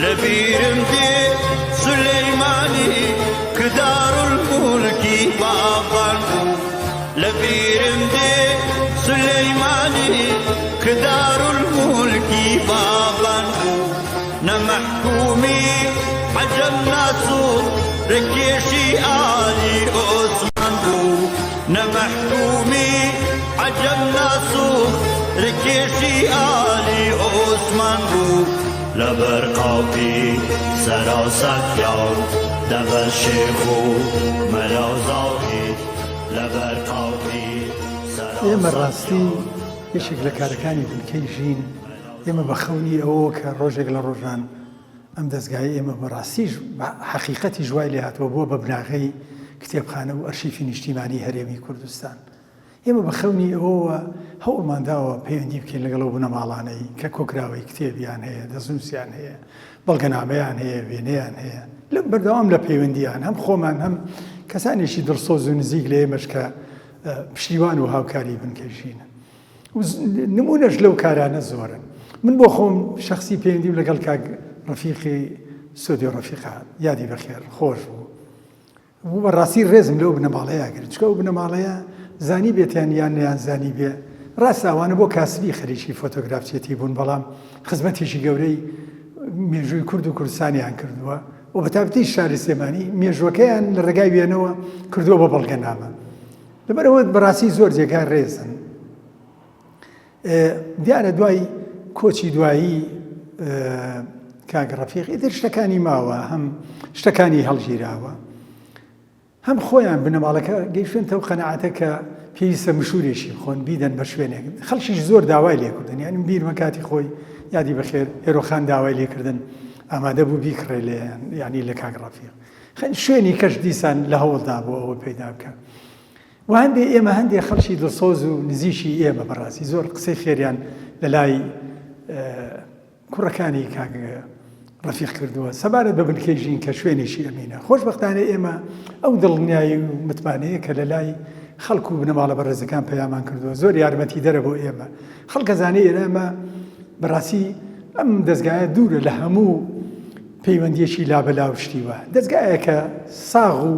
لە بیرم دێ سولەیمانی کە دارولمولکی بابان بوو لە بیرم دێ سولەیمانی کە دارولمولکی بابان بوو نە مەحکومی عەجەم ناسوڕ رکێشی ئالی عوسمان بوو نە مەحکومی عەجەم ناسوڕ رکێشی ئالی عوسمان بوو. لەبەر قاپی سەرا سەفیان دەبەر شێخ و مەلا زاهید لەبەر قاپی سەرا ئێمە ڕاستی سەفیان یەکێک لە کارەکانی بنکەی ژین ئێمە بە خەونی ئەوەوە کە ڕۆژێک لە ڕۆژان ئەم دەزگایەی ئێمە بە ڕاستیش بە حەقیقەتیش وای لێ هاتووە بووە بە بناغەی کتێبخانە و ئەرشیفی نیشتیمانیی هەرێمی کوردستان. ئێمە بە خەونی ئەوەوە هەوڵمان داوە پەیوەندی بکەین لەگەڵ ئەو بنەماڵانەی کە کۆکراوەی کتێبیان هەیە، دەستنووسیان هەیە، بەڵگەنامەیان هەیە، وێنەیان هەیە. لە بەردەوام لە پەیوەندییان هەم خۆمان هەم کەسانێکی دڵسۆز و نزیک لە ئێمەش کە پشتیوان و هاوکاری بنکەی ژینن. نموونەش لەو کارانە زۆرن. من بۆ خۆم شەخسی پەیوەندیم لەگەڵ کاک ڕەفیقی سۆدیۆ ڕەفیقە یادی بەخێر خۆش بوو. بوو بە ڕاستی ڕێزم لەو بنەماڵەیە گرت چونکە ئەو بنەماڵەیە زانیبێتیان یان نەیانزانیبێ ڕاستە ئەوانە بۆ کاسبی خەریکی فۆتۆگرافچێتی بوون بەڵام خزمەتێکی گەورەی مێژووی کورد و کوردستانیان کردووە و بەتابەتی شاری سلێمانی مێژووەکەیان لە ڕێگای وێنەوە کردووە بە بەڵگەنامە لەبەرئەوە بەڕاستی زۆر جێگای ڕێزن. دیارە دوای کۆچی دوایی کاک ڕەفیق ئیتر شتەکانی ماوە هەم شتەکانی هەڵگیراوە هەم خۆیان بنەماڵەکە گەیشتنتە و قەنەعەتە کە پێویستە مشوورێکی بخۆن بیدەن بە شوێنێک خەڵکیش زۆر داوای لێکردن یعنی بیرمە کاتی خۆی یادی بەخێر هێرۆخان داوای لێکردن ئامادە بوو بیکڕێ لێیان یعنی لە کاک ڕەفیق شوێنی کەش دیسان لە هەوڵدا بۆ ئەوە پەیدا بکە و هەندێ ئێمە هەندێ خەڵکی دڵسۆز و نزیکی ئێمە بەڕاستی زۆر قسەی خێریان لە لای کوڕەکانی کاک ڕەفیق کردووە سەبارەت بە بنکەی ژین کە شوێنێکی ئەمینە خۆشبەختانە ئێمە ئەو دڵنیایی و متمانەیە کە لە لای خەڵک و بنەماڵە بەڕێزەکان پەیامان کردووە زۆر یارمەتی دەرە بۆ ئێمە خەڵکەزانێ ئێرەمە بەڕاستی ئەم دەستگایە دوورە لە هەموو پەیوەندیەکی لابەلا و شتی وا. دەزگایەکە ساغ و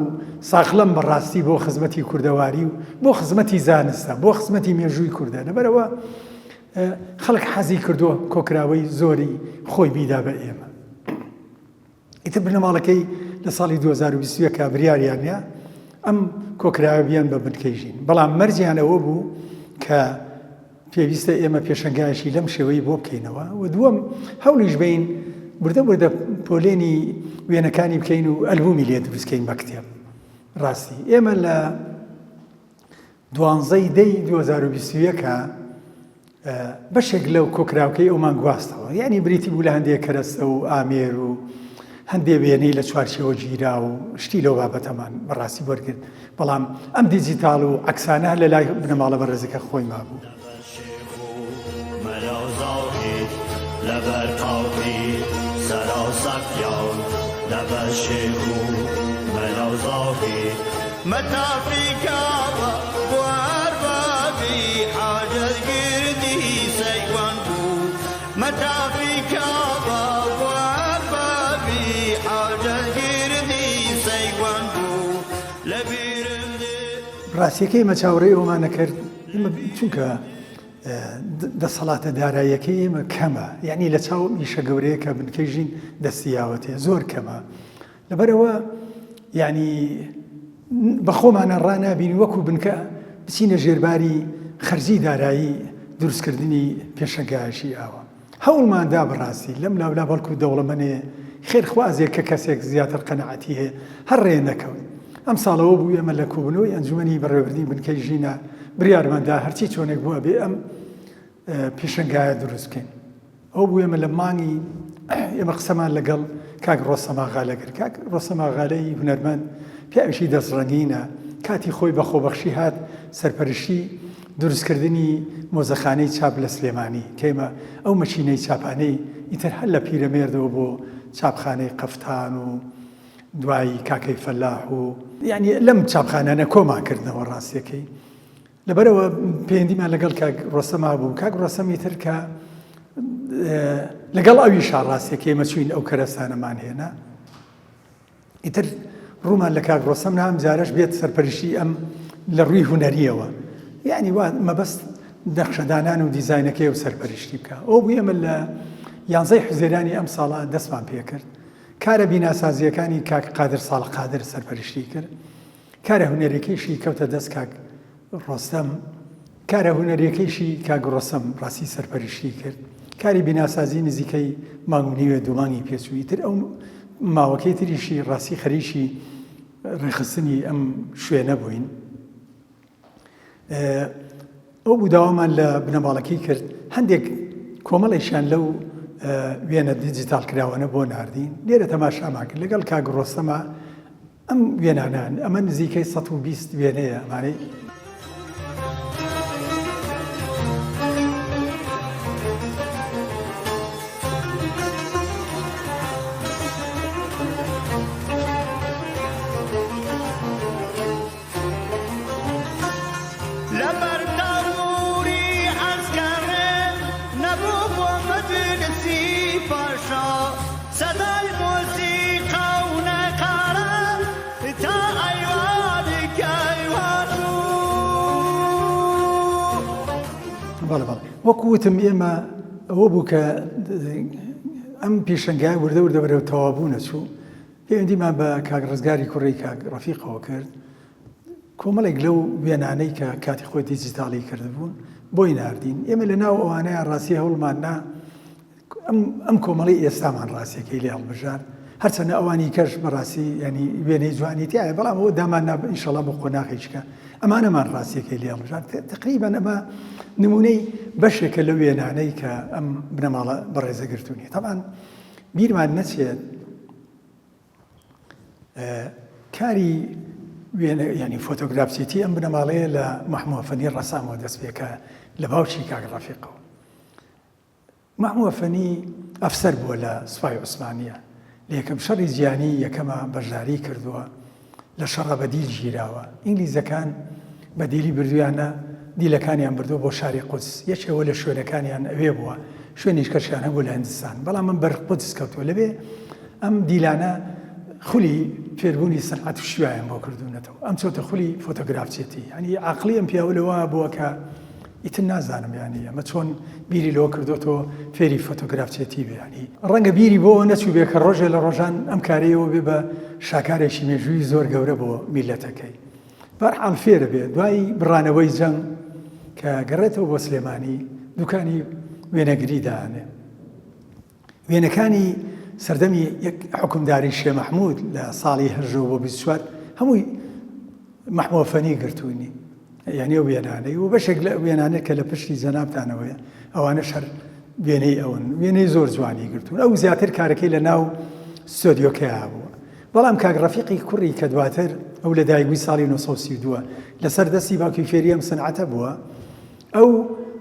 ساخلەم بە ڕاستی بۆ خزمەتی کوردەواری و بۆ خزمەتی زانستە، بۆ خزمەتی مێژووی کوردە. لەبەرئەوە خەڵک حەزی کردووە کۆکراوەی زۆری خۆی بیدا بە ئێمە. ئیتر بنەماڵەکەی لە ساڵی 2021 بریاریان یا ئەم کۆکراوە بیان بە بنکەی ژین. بەڵام مەرجیان ئەوە بوو کە پێویستە ئێمە پێشەنگایەکی لەم شێوەی بۆ بکەینەوە و دووەم هەوڵیش بین وردە وردە پۆلێنی وێنەکانی بکەین و ئەلبومی لێ دروستکەین بە کتێب ڕاستی ئێمە لە دوانزەی دەی 2021 بەشێک لەو کۆکراوکەی ئەومان گواستەوە یعنی بریتی بوو لە هەندێک کەرەستە و ئامێر و هەندێ وێنەی لە چوارچێوە گیرا و شتی لەو بابەتەمان بەڕاستی وەرگرت بەڵام ئەم دیجیتاڵ و عەکسانە لە لای بنەماڵە بەڕێزەکە خۆی مابوو. ڕاستیەکەی ئێمە چاوەڕێی ئەوەمان نەکرد ئێمە چونکە دەسەڵاتە داراییەکەی ئێمە کەمە یعنی لە چاو ئیشە گەورەیە کە بنکەی ژین دەستی یاوەتێ زۆر کەمە لەبەرەوە یعنی بە خۆمانە ڕنابین وەکو بنکە بچینە ژێرباری خەرجی دارایی دروستکردنی پێشەنگایەکی ئاوە هەوڵمان دا بەڕاستی لەم لاولا بەڵکو دەوڵەمەنێ خێرخوازێک کە کەسێک زیاتر قەناعەتی هەیە هەر ڕێ نەکەوت. ئەم ساڵەوە بوو ئێمە لە کۆبوونەوەی ئەنجومەنی بەڕێوەبردنی بنکەی ژینا بریارمان دا هەرچی چۆنێک بوو ئەبێ ئەم پیشەنگایە دروست بکەین. ئەوە بوو ئێمە لە مانگی ئێمە قسەمان لەگەڵ کاک ڕۆستەم ئاغالە کرد. کاک ڕۆستەم ئاغالەی هونەرمەند پیاوێکی دەستڕەنگینە، کاتی خۆی بە خۆبەخشی هات سەرپەرشتی دروستکردنی مۆزەخانەی چاپ لە سلێمانی کە ئێمە ئەو مەکینەی چاپانەی ئیتر هەر لە پیرەمێردەوە بۆ چاپخانەی قەفتان و دوایی کاکەی فەلاح و یعنی لەم چاپخانانە کۆمان کردنەوە ڕاستیەکەی لەبەرەوە پەیوەندیمان لەگەڵ کاک ڕۆسەما بوو کاک ڕۆسەمی تر کە لەگەڵ ئەویشا ڕاستیەکەی ئێمە چوین ئەو کەرەستانەمان هێنا. ئیتر ڕوومان لە کاک ڕۆستەم نا ئەم جارەش بێت سەرپەرشتی ئەم لە ڕووی هونەریەوە یعنی وا مەبەست نەخشەدانان و دیزاینەکەی و سەرپەرشتی بکە ئەو بوو ئێمە لە یانزەی حوزەیرانی ئەم ساڵە دەستمان پێکرد کارە بیناسازیەکانی کاک قادر ساڵح قادر سەرپەرشتی کرد کارە هونەریەکەیشی کەوتە دەست کاک ڕۆستەم، کارە هونەریەکەیشی کاک ڕۆستەم ڕاستی سەرپەرشتی کرد. کاری بیناسازی نزیکەی مانگ و نیوێ دوو مانگی پێچوو، ئیتر ئەو ماوەکەی تریشی ڕاستی خەریکی ڕێکخستنی ئەم شوێنە بووین. ئەو بوو داوامان لە بنەماڵەکەی کرد هەندێک کۆمەڵێکیان لەو وێنە دیجیتاڵ کراوانە بۆ ناردین لێرە تەماشامان کرد لەگەڵ کاک ڕۆستەما ئەم وێنانە ئەمە نزیکەی 120 وێنەیە ئەمانەی. لەبەر تەمووری عەسکەرێ نەبوو بۆ مەجلسی پاشا سەدای مۆسیقا و نەقارە تا ئەیوانی کەیوانوو. بەڵێ بەڵێ وەکو وتم ئێمە ئەوە بوو کە ئەم پیشەنگایە وردە وردە بەرەو تەواوبوون ئەچوو پەیوەندیمان بە کاک ڕزگاری کوڕی کاک ڕەفیقەوە کرد، کۆمەڵێک لەو وێنانەی کە کاتی خۆی دیجیتاڵی کردبوون بۆی ناردین. ئێمە لە ناو ئەوانەیان ڕاستی هەوڵمان نا ئەم ئەم کۆمەڵی ئێستامان ڕاستیەکەی لێ هەڵبژارد. هەرچەندە ئەوانی کەش بەڕاستی ینی وێنەی جوانی تایە، بەڵام ئەوە دامان نا ئینشەڵا بۆ قۆناغێکی کە ئەمانەمان ڕاستیەکەی لێ هەڵبژارد. تقریبا ئەمە نمونەی بەشێکە لەو وێنانەی کە ئەم بنەماڵە بەڕێزە گرتوونی. تەبعەن بیرمان نەچێت کاری وێنە ینی فۆتۆگرافچێتی ئەم بنەماڵەیە لە مەحموەفەنی ڕەسامەوە دەست پێکە لە باوکی کاک ڕەفیقەوە مەحموەفەنی ئەفسەر بووە لە سوپای عوسمانیە لە یەکەم شەڕی جیهانی یەکەمە بەشداری کردووە لە شەڕا بە دیل گیراوە. ئینگلیزەکان بە دیلی بردوویانە، دیلەکانیان بردووە بۆ شاری قودس. یەکێوە لە شوێنەکانیان ئەوێ بووە، شوێنیش کەشیان هەبوو لە هندستان، بەڵام ئەم بەر قودس کەوتووە. لەوێ ئەم دیلانە خولی فێربوونی سەنعەت و شیوایان بۆ کردوونەتەوە. ئەم چۆتە خولی فۆتۆگرافچێتی. یانی عەقڵی ئەم پیاوە لەوە بووە کە ئیتر نازانم یانی ئەمە چۆن بیری لەوە کردۆتەوە فێری فۆتۆگرافچێتی بێ یانی ڕەنگە بیری بۆ ئەوە نەچووبێ کە ڕۆژێ لە ڕۆژان ئەم کارەیەوە بێ بە شاکارێکی مێژووی زۆر گەورە بۆ میلەتەکەی بەرحاڵ فێرە بێ دوای بڕانەوەی جەنگ کە گەڕێتەوە بۆ سلێمانی دوکانی وێنەگری دانێ وێنەکانی سەردەمی یەک حوکمداری شێ مەحمود لە ساڵی هەژدە بۆ 24 هەمووی مەحمۆفەنی گرتوونی یعنی ئەو وێنانەی و بەشێک لە وێنانە کە لە پشتی جەنابتانەوەیە ئەوانە شەر وێنەی ئەون وێنەی زۆر جوانی گرتوون ئەو زیاتر کارەکەی لە ناو ستۆدیۆکەیا بووە بەڵام کاک ڕەفیقی کوڕی کە دواتر ئەو لە دایکبووی ساڵی 1932 لەسەر دەستی باوکی فێری ئەم سنعەتە بووە ئەو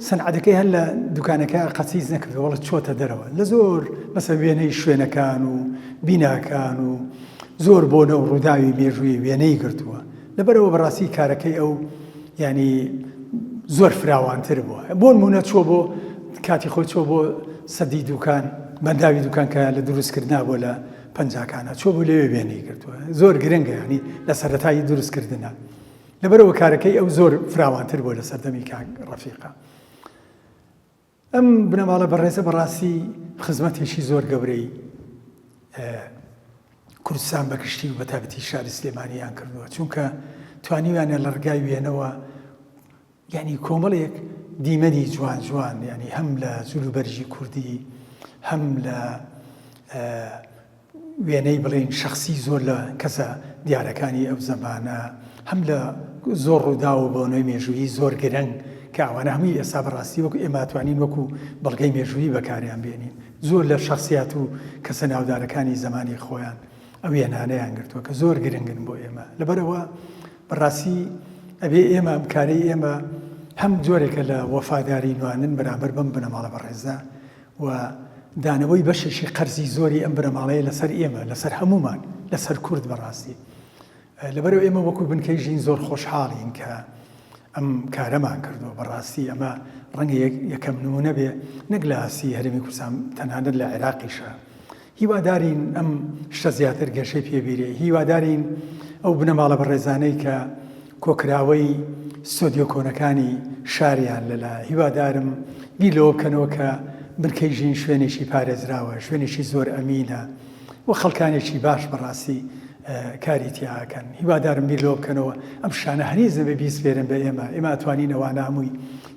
سەنعەتەکەی هەر لە دوکانەکە قەتیس نەکردووە بەڵێ چۆتە دەرەوە لە زۆر مەسە وێنەی شوێنەکان و بیناکان و زۆر بۆنە و ڕووداوی مێژووی وێنەی گرتووە لەبەرەوە بەڕاستی کارەکەی ئەو ینی زۆر فراوانتر بووە بۆ نمونە چوە بۆ کاتی خۆی چۆ بۆ سەدی دوکان بەنداوی دوکان کە لە دروستکردنا بۆ لە پەنجاکانە چۆ بۆ لەوێ وێنەی گرتووە زۆر گرنگە ینی لە سەرەتای دروستکردنە لەبەرئەوە کارەکەی ئەو زۆر فراوانتر بووە لە سەردەمی کاک ڕەفیقە. ئەم بنەماڵە بەڕێزە بەڕاستی خزمەتێکی زۆر گەورەی کوردستان بەگشتی و بەتابەتی شاری سلێمانیان کردووە چونکە توانیویانە لە ڕگای وێنەوە یعنی کۆمەڵێک دیمەنی جوان جوان یعنی هەم لە جلوبەرگی کوردی هەم لە وێنەی بڵێین شەخسی زۆر لە کەسە دیارەکانی ئەو زەمانە، هەم لە زۆر ڕووداو و بۆنەی مێژوویی زۆر گرنگ کە ئەوانە هەمووی ئێستا بە ڕاستی وەکو ئێمە ئەتوانین وەکو بەڵگەی مێژوویی بەکاریان بێنین. زۆر لە شەخسیات و کەسە ناودارەکانی زەمانی خۆیان ئەو وێنانەیان گرتووە کە زۆر گرنگن بۆ ئێمە. لەبەرئەوە بە ڕاستی ئەبێ ئێمە ئەم کارەی ئێمە هەم جۆرێکە لە وەفاداری نواندن بەرامبەر بەم بنەماڵە بەڕێزە و دانەوەی بەشێکی قەرزی زۆری ئەم بنەماڵەیە لەسەر ئێمە، لەسەر هەموومان، لەسەر کورد بەڕاستی. لەبەرئەوە ئێمە وەکو بنکەی ژین زۆر خۆشحاڵین کە. ئەم کارەمان کردووە. بەڕاستی ئەمە ڕەنگە یەکەم نموونە بێ نەک لە ئاستی هەرێمی کوردستان تەنانەت لە عێراقیشا. هیوادارین ئەم شتە زیاتر گەشەی پێ بیرێ. هیوادارین ئەو بنەماڵە بەڕێزانەی کە کۆکراوەی ستۆدیۆ کۆنەکانی شاریان لەلا، هیوادارم بیر لەوە بکەنەوە کە بنکەی ژین شوێنێکی پارێزراوە، شوێنێکی زۆر ئەمینە و خەڵکانێکی باش بەڕاستی کاری تیا ئەکەن. هیوادارم بیر لەوە بکەنەوە ئەم شتانە هەرگیز نەبێ بیسپێرن بە ئێمە، ئێمە ئەتوانین ئەوانە هەمووی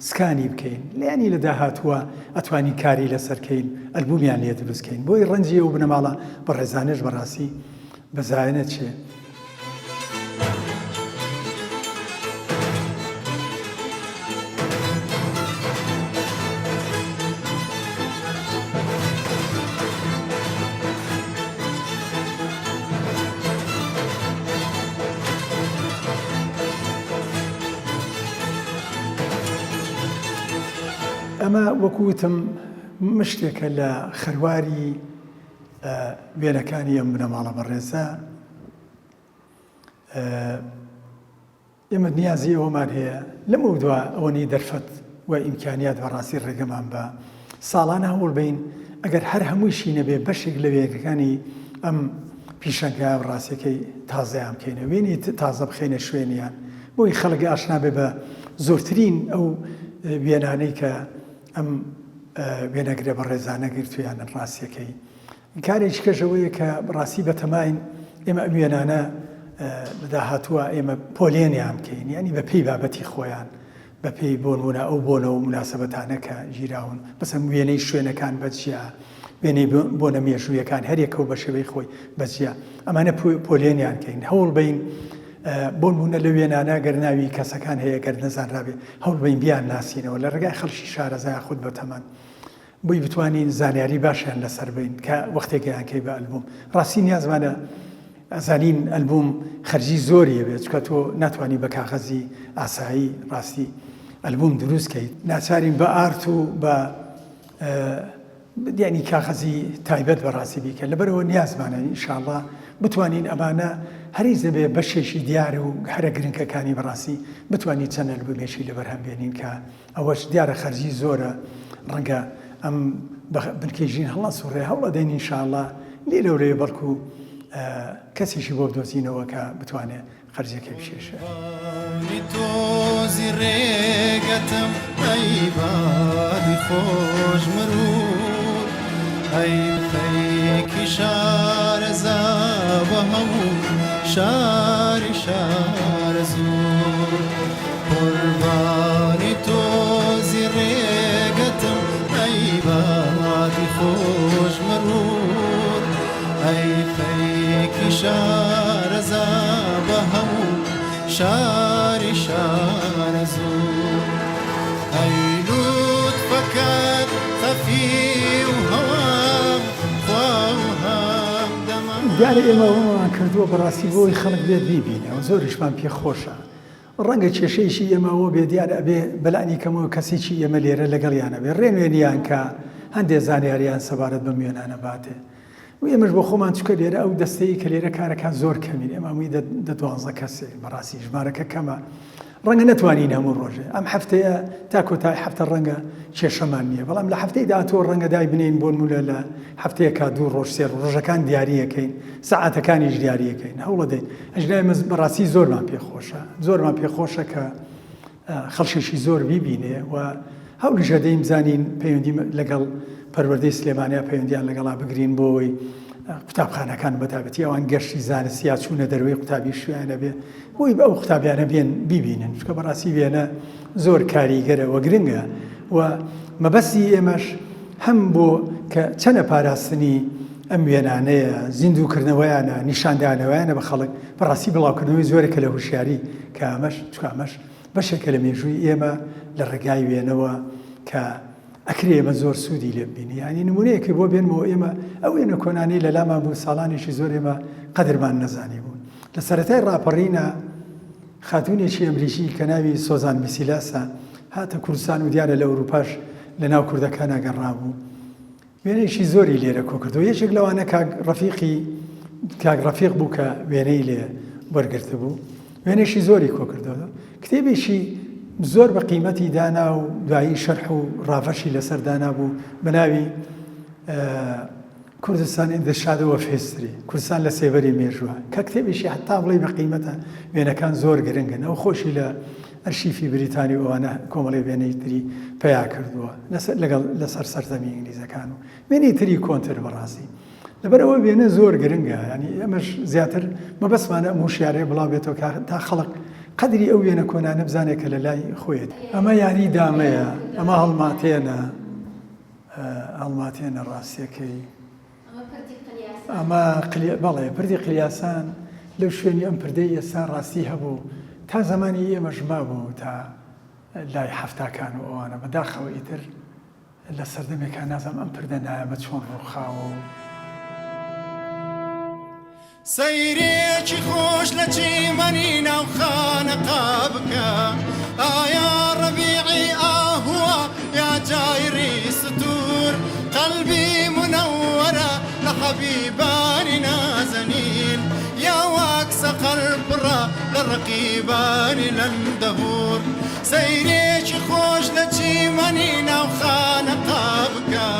سکانی بکەین لەیانی لە داهاتووە ئەتوانین کاری لەسەر کەین ئەلبومیان لێ دروست کەین بۆی ڕەنجی ئەو بنەماڵە بەڕێزانەش بەڕاستی بە زایە نەچێ. ئەمە وەکو وتم مشتێکە لە خەرواری وێنەکانی ئەم بنەماڵە بەڕێزە. ئێمە نیازی ئەوەمان هەیە لەمەودوا ئەوەنەی دەرفەت و ئیمکانیات بەڕاستی ڕێگەمان بە ساڵانە هەوڵ بەین ئەگەر هەر هەموویشی نەبێ بەشێک لە وێنەکانی ئەم پیشەنگایە و ڕاستیەکەی تازەیان بکەینە وێنەی تازە بخەینە شوێنیان بۆی خەڵک ئاشنا بێ بە زۆرترین ئەو وێنانەی کە ئەم وێنەگرە بەڕێزانە گرتویانن ڕاستیەکەی کارێکی کەش ئەوەیە کە ڕاستی بەتەماین ئێمە ئەم وێنانە لە داهاتووە ئێمە پۆلێنیان بکەین یعنی بە پێی بابەتی خۆیان بە پێی بۆنمونە ئەو بۆنە و مناسبەتانە کە گیراون بەسەم وێنەی شوێنەکان بەجیا وێنەی بۆنە مێژوویەکان هەرێکە و بە شێوەی خۆی بەجیا ئەمانە پۆلێنیان کەین هەوڵ بین بۆنمونە لە وێنانە گەر ناوی کەسەکان هەیە گەر نەزانرابێ هەوڵ بین بیان ناسینەوە لە ڕێگای خەڵکی شارەزای خود بەتەمان بۆی بتوانین زانیاری باشیان لەسەر بین کە وەختێک ئەیانکەی بە ئەلبوم ڕاستی نیازمانە ئەزانین ئەلبوم خەرجی زۆری ئەبێت چونکە تۆ ناتوانی بە کاغەزی ئاسایی ڕاستی ئەلبوم دروست کەیت ناچارین بە ئارت و بە یعنی کاغەزی تایبەت بە ڕاستی بیکە لەبەرەوە نیازمانە ئینشاءاللە بتوانین ئەمانە هەریز نەبێ بەشێکی دیار و هەرە گرنگەکانی بەڕاستی بتوانین چەند ئەلبومێکی لەبەرهەم بێنین کە ئەوەش دیارە خەرجی زۆرە ڕەنگە ئەم بنکەی ژین هەڵنەسوڕێ هەوڵەدەین ان شاء اللە لێرەو لەوێ بەڵکو کەسێکی بۆ بدۆزینەوە کە بتوانێ خەرجیەکەی بکێشێ. بانی تۆزی ڕێگەتم ئەی بادی خۆش مروور ئەی پەیکی شارەزا بە هەموو شاری شارەزوور. قوربانی تۆزی ڕێگەتم ئەی بادی خۆش مروور ئەی پەیکی شارەزا بە هەموو شاری شارەزوور ئەی لوتفەکەت خەفی و هەوام خوا و هەمدەمە. دیارە ئێمە ئەوەمان کردووە بەڕاستی بۆ ئەوەی خەڵک بێت بیبینێ و زۆریشمان پێ خۆشە ڕەنگە کێشەیەکی ئێمە ئەوە بێ دیارە ئەبێ بەلانی کەمەوە کەسێکی ئێمە لێرە لەگەڵیانە بێ ڕێنوێنیان کا هەندێ زانیاریان سەبارەت بەم وێنانە باتێ و ئێمەش بۆ خۆمان چونکە لێرە ئەو دەستەیە کە لێرە کارەکان زۆر کەمین ئێمە هەمووی دە دوانزە کەسێک بەڕاستی ژمارەکە کەمە ڕەنگە نەتوانین هەموو ڕۆژێ ئەم هەفتەیە تا کۆتای هەفتە ڕەنگە کێشەمان نییە بەڵام لە هەفتەی داهاتووە ڕەنگە دای بنێین بۆ نموونە لە هەفتەیەکا دوو ڕۆژ سێ ڕۆژ ڕۆژەکان دیاریەکەین سەعاتەکانیش دیاریەکەین هەوڵەدەین ئەژنا ئێمە بەڕاستی زۆرمان پێ خۆشە زۆرمان پێ خۆشە کە خەڵکێکی زۆر بیبینێ و هەوڵیش ئەدەین بزانین پەیوەندی لەگەڵ پەروەردەی سلێمانیا پەیوەندیان لەگەڵا بگرین بۆ ئەوەی قوتابخانەکان بەتابەتی ئەوان گەشتی زانستی یا چوونە دەروەی قوتابی شوێیان هەبێ بۆی ئەو قوتابیانە بێن بیبینن چونکە بەڕاستی وێنە زۆر کاریگەرە و گرنگە و مەبەستی ئێمەش هەم بۆ کە چەنە پاراستنی ئەم وێنانەیە، زیندووکردنەوەیانە، نیشاندانەوەیانە بە خەڵک، بەڕاستی بڵاوکردنەوەی زۆرێکە لە هوشیاری کە ئەمەش، چونکە ئەمەش بەشێکە لە مێژووی ئێمە لە ڕێگای وێنەوە کە ئەکرێ ئێمە زۆر سوودی لێ ببینین. یانی نموونەیەکی بۆ بێنمەوە ئێمە ئەو وێنە کۆنانەی لە لامان بوو ساڵانێکی زۆر ئێمە قەدرمان نەزانیبوو. لە سەرەتای ڕاپەڕینە خاتوونێکی ئەمریکی کە ناوی سۆزان میسیلاسە هاتە کوردستان و دیارە لە ئەوروپاش لە ناو کوردەکانا گەڕابوو. وێنەیەکی زۆری لێرە کۆکردەوە یەکێک لەوانە کاک ڕەفیقی کاک ڕەفیق بوو کە وێنەی لێ وەرگرتبوو وێنەیەکی زۆری کۆکردەوە کتێبێکی زۆر بە قیمەتی دانا و دوایی شەرح و ڕاڤەشی لەسەر دانابوو بە ناوی کوردستان in the Shadow of History، کوردستان لە سێبەری مێژووە، کە کتێبێکی هەتا بڵێی بە قیمەتە، وێنەکان زۆر گرنگن، ئەو خۆشی لە ئەرشیفی بریتانی و ئەوانە کۆمەڵێ وێنەی تری پەیا کردووە لەسەر لەگەڵ لەسەر سەردەمی ئینگلیزەکان و وێنەی تری کۆنتر بەڕاستی. لەبەر ئەوە وێنە زۆر گرنگە، یانی ئێمەش زیاتر مەبەستمانە ئەم هوشیارییە بڵاو بێتەوە کە تا خەڵک قەدری ئەو وێنە کۆنانە بزانێت کە لە لای خۆیەتی. ئەمە یاری دامەیە، ئەمە هەڵماتێنە. هەڵماتێنە ڕاستیەکەی ئەمە بەڵێ پردی قلیاسان لەو شوێنی ئەم پردەی ئێستا ڕاستی هەبوو تا زمانی ئێمەش مابوو تا لای حەفتاکان و ئەوانە بەداخەوە ئیتر لە سەردەمێکا نازانم ئەم پردە نایابە چۆن ڕووخاوە و. سەیرێکی خۆش لە چیمەنی ناو خانەقا بکە ئایا ڕەبیعی ئاهووە یا جایری ستوور قەلبی مونەوەرە لە حەبیبانی نازەنین یا وەک سەقەر پڕە لە ڕەقیبانی لەندەهوور سەیرێکی خۆش لە چیمەنی ناو خانەقا بکە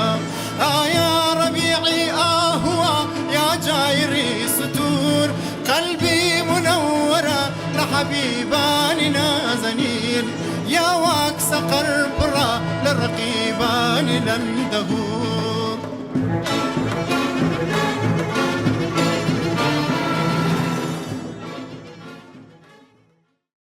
ئایا ڕەبیعی ئاهووە یا جایری ستوور قەلبی مونەوەرە لە حەبیبانی نازەنین یا وەک سەقەر پڕە لە ڕەقیبانی لەندەهوور.